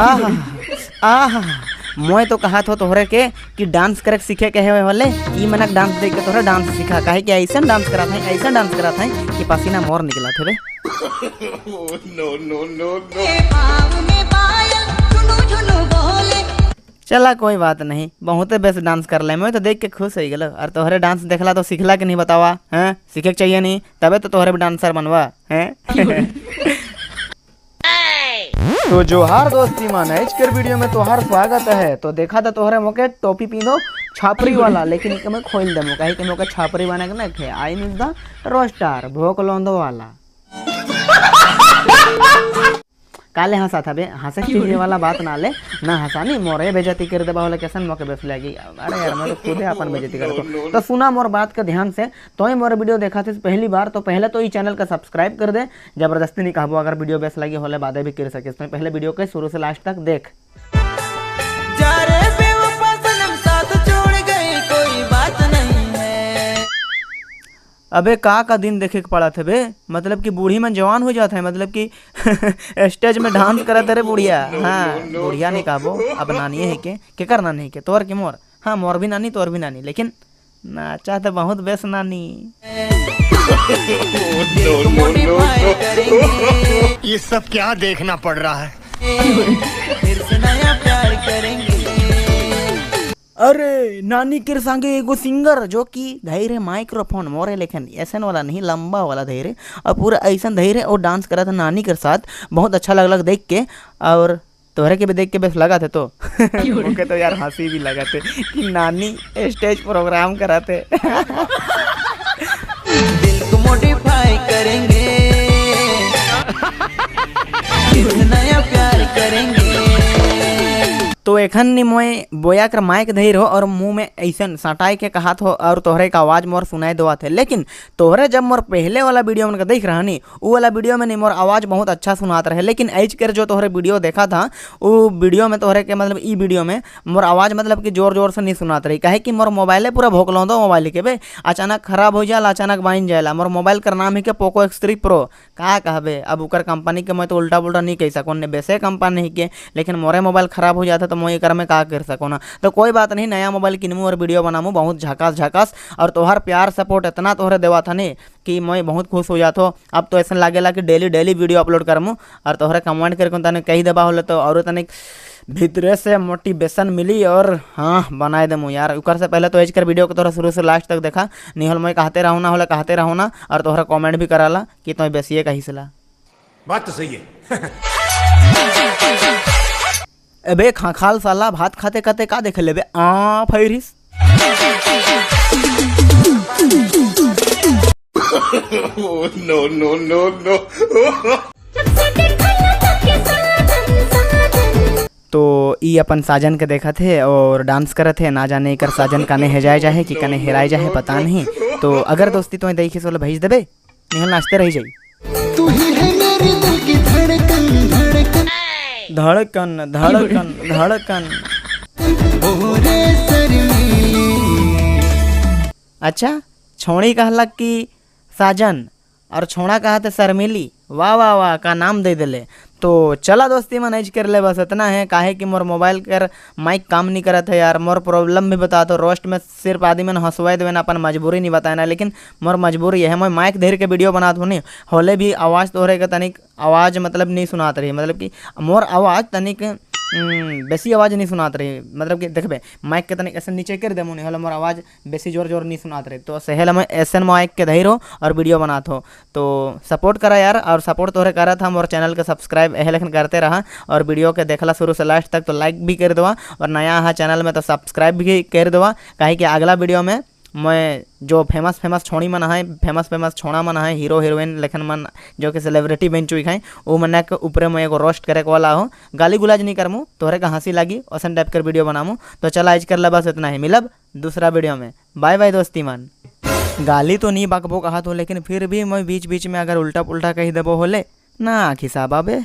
आहा आहा, मोय तो कहा थो तोहरे के कि डांस करे के सीखे के है होले, ई मनक डांस देख के तोहरे डांस सीखा, काहे कि ऐसा डांस करत है, ऐसा डांस करत है कि पसीना मोर निकला थे बे। चला कोई बात नहीं, बहुते बेस्ट डांस कर ले, मैं तो देख के खुश हो गलो। और तोहरे डांस देखला तो सीखला के नहीं बतावा, हैं सीखे के चाहिए नहीं, तबे तो तोहरे भी डांसर बनवा हैं। तो जोहार दोस्ती मान, आज के वीडियो में तोहार स्वागत है। तो देखा था तोहरे मोके टोपी पीनो छापरी वाला, लेकिन इके मैं खोल देमो, काहे कि मोके छापरी बना के ना खे। I miss the roster भोक लोंदो वाला। काले हंसा था बे, हंसे चीजे वाला बात ना ले ना हंसानी, मोरे बेइज्जती कर देबा होला कैसन मोके बेस लगी। अरे यार मैं तो खुद अपन बेइज्जती करतो। तो सुना मोर बात का ध्यान से, तो ही मोर वीडियो देखा थे पहली बार, तो पहले तो इस चैनल का सब्सक्राइब कर दे, जबरदस्ती नहीं कहबो, अगर वीडियो बेस लगी होले बादे भी कर सके। तो पहले वीडियो के शुरू से लास्ट तक देख। जा रे बेवफा सनम साथ छोड़ गई कोई बात नहीं है। अबे का का दिन देखे के पड़ा थे बे, मतलब कि बूढ़ी मन जवान हो जाता है, मतलब कि स्टेज में डांस करत रे बुढ़िया। हाँ बुढ़िया नहीं कहबो, अब नानी है के केकर नानी है के, तोर के मोर, हाँ मोर भी नानी तोर भी नानी, लेकिन नाचा तो बहुत बेस नानी। ये सब क्या देखना पड़ रहा है। फिर से नया प्यार करेंगे। अरे नानी के संगे एगो सिंगर जो कि धैर्य माइक्रोफोन मोरे लेखन ऐसन वाला नहीं, लंबा वाला धैर्य, और पूरा ऐसन धैर्य और डांस करा था नानी के साथ, बहुत अच्छा लगलक देख के। और तोहरे के भी देख के बस लगा थे तो ओके तो यार हंसी भी लगा थे कि नानी स्टेज प्रोग्राम कराते। दिल को मॉडिफाई करेंगे, फिर से नया प्यार करेंगे। तो एखन नी मोए बोया कर माइक धैर हो और मुंह में ऐसन सटाई के कहात हो और तोहरे का आवाज़ मोर सुनाई देवा थे, लेकिन तोहरे जब मोर पहले वाला वीडियो में देख रहा नी, वो वाला वीडियो में नहीं मोर आवाज़ बहुत अच्छा सुनात रहे, लेकिन ऐज कर जो तोहरे वीडियो देखा था वो वीडियो में तोहरे के मतलब ई वीडियो में मोर आवाज़ मतलब कि जोर जोर से नहीं सुनात रही, काहे कि मोर मोबाइले पूरा भोक लो मोबाइल के बे, अचानक खराब हो जाला अचानक बन जाला। मोर मोबाइल का नाम है के पोको X3 Pro, का कहबे अब उकर कंपनी के मैं तो उल्टा पुल्टा नहीं कह सको, बेसे कंपनी के, लेकिन मोरे मोबाइल खराब हो जाता तो मैं एकर में का कर सको ना। तो कोई बात नहीं, नया मोबाइल किनमू और वीडियो बनामू बहुत झकास झकास, और तोहर प्यार सपोर्ट इतना तोहरे देवा था नहीं कि मैं बहुत खुश हो जातो। अब तो ऐसा लागेला कि डेली डेली वीडियो अपलोड करमू, और तोहरे कमेंट करके तने कही देबा होले तो और तनिक भीतरे से मोटिवेशन मिली और हाँ बनाए देमू यार। उकर से पहले तो एज कर वीडियो को तोहरा शुरू से लास्ट तक देखा नहीं होल मैं कहते रहूँ ना होला कहते रहूँ ना, और तोहरा कमेंट भी कराला कि तुम बेसिए कही सला। बात तो सही है। अबे खाखाल साला भात खाते खाते का देख लेबे आ Farris. No no no no. तो ई अपन साजन के देखा थे और डांस करत थे, ना जाने एकर साजन कने हेजाए जाहे कि कने हेराए जाहे पता नहीं। तो अगर दोस्ती तुम्हें देखी सोले भेज देबे, निहल नाचते रह जाई। तू ही है मेरे दिल की धड़कन धड़कन धड़कन धड़कन धड़कन। अच्छा छोड़ी कहलक कि साजन और छोड़ा कहा थे शर्मिली, वाह वाह वाह का नाम दे दिले। तो चला दोस्ती में नहीं कर ले, बस इतना है। काहे कि मोर मोबाइल कर माइक काम नहीं करत है यार, मोर प्रॉब्लम भी बता दो। रोस्ट में सिर्फ आदमी मन हंसवाए देवे ना, अपन मजबूरी नहीं बताए ना, लेकिन मोर मजबूरी है। मैं माइक धर के वीडियो बनात हूँ नहीं, होले भी आवाज़ तोहरे के तनिक आवाज़ मतलब नहीं सुनात रही, मतलब कि मोर आवाज़ तनिक बेसी आवाज़ नहीं सुनात रही, मतलब कि देखबे माइक के तनिक ऐसे नीचे कर देमो नहीं होले मोर आवाज़ बेसी जोर जोर नहीं सुनात रही। तो सहेल मैं ऐसे माइक के धैर हो और वीडियो बनात हो, तो सपोर्ट करा यार, और सपोर्ट तोहरे करा था मोर चैनल के सब्सक्राइब एहे लेखन करते रहा, और वीडियो के देखला शुरू से लास्ट तक तो लाइक भी कर देवा, और नया हा चैनल में तो सब्सक्राइब भी कर देवा, काहे कि अगला वीडियो में मैं जो फेमस फेमस छोड़ी मन है, फेमस फेमस छोड़ा मन है, हीरो हीरोइन लेखन मन जो कि सेलिब्रिटी बन चुकी हैं, वो मन के ऊपर मैं एगो रोस्ट करे वाला हो, गाली गुलाज नहीं करमू, तोहरे का हंसी लगी औसन टाइप के वीडियो बनामू। तो चला आज कर ला बस इतना ही, मिलब दूसरा वीडियो में, बाय बाय दोस्ती मन। गाली तो नहीं बकबो कहा तो, लेकिन फिर भी मैं बीच बीच में अगर उल्टा पुल्टा कही देबो होले ना खिसाबा बे।